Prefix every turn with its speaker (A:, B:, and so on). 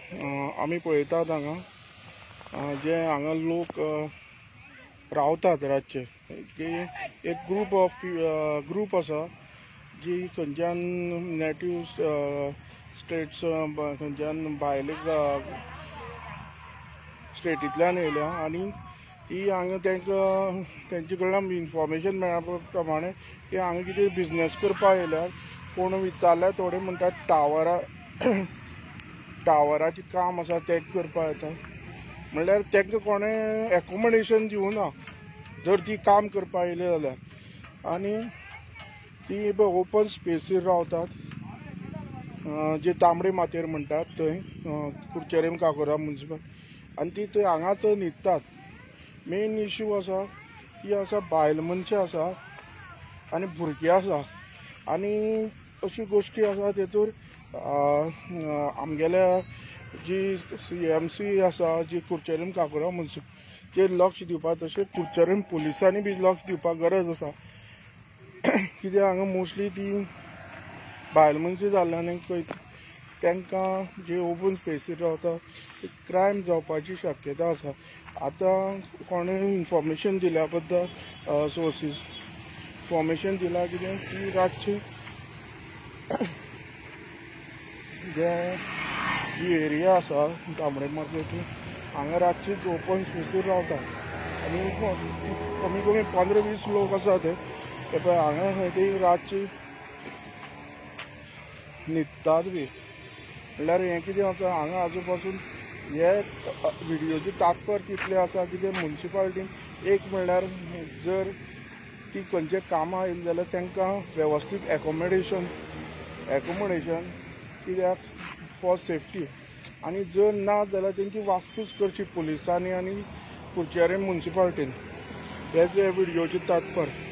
A: आमी पळयतात हांगा जे हांगा लोक रावतात रातचे की एक ग्रूप ऑफ ग्रूप आसा जी खंयच्यान नेटीव स्टेट्स, खंयच्यान भायले स्टेटींतल्यान येयल्या आनी ती हांगा तांकां तेंचे कडल्यान इन्फॉर्मेशन मेळ्ळ्या प्रमाणे की हांगा कितें बिजनेस करपाक येयल्यात. कोण विचारल्यार थोडे म्हणटात टावराचें काम आसा, तें करपाक येता. म्हणल्यार तांकां कोणें एकोमोडेशन दिवना जर ती काम करपाक येयली जाल्यार. आनी ती ओपन स्पेसीर रावतात, जे तांबडे मातयेर म्हणटात थंय, कुडचरेम काकोरा मुन्सिपल, आनी ती थंय हांगाच न्हिदतात. मेन इशू आसा ती आसा बायल मनशां आसा आनी भुरगीं आसा आनी अश्यो गोश्टी आसा. तेतूर आमगेल्या जी सीएमसी आसा, जी कुडचरेम काकोरा मुन्सिपल, चेर लक्ष दिवपाक, तशें कुडचरेम पुलिसांनी बी लक्ष दिवपाक गरज आसा. कित्याक हांगा मोस्टली ती बायल मनशां जाल्ल्यान तांकां जे ओपन स्पेसीर रावता, क्रायम जावपाची शक्यता आसा. आतां कोणें इन्फॉर्मेशन दिल्या बद्दल, सोर्सीस इन्फॉर्मेशन दिला कितें की रातची जे जी एरिया आसा तांबडे मातयेची, हांगा रातचीच ओपन स्पेसीर रावता आनी कमी कमी 15-20 लोक आसा. ते ते पळय हांगा खंय ती रातची न्हिदतात बी. म्हणल्यार हें कितें आसा, हांगा आजून पासून हे व्हिडियोचे तात्पर्य तितलें आसा कितें, मुन्सिपालिटीन एक म्हणल्यार जर ती खंयचे कामां आयली जाल्यार तांकां वेवस्थीत एकोमोडेशन, कित्याक फॉर सेफ्टी, आनी जर ना जाल्यार तेंची वासपूस करची पुलिसांनी आनी कुडचेरे मुन्सिपालिटीन. हेच हे व्हिडियोचे तात्पर्य.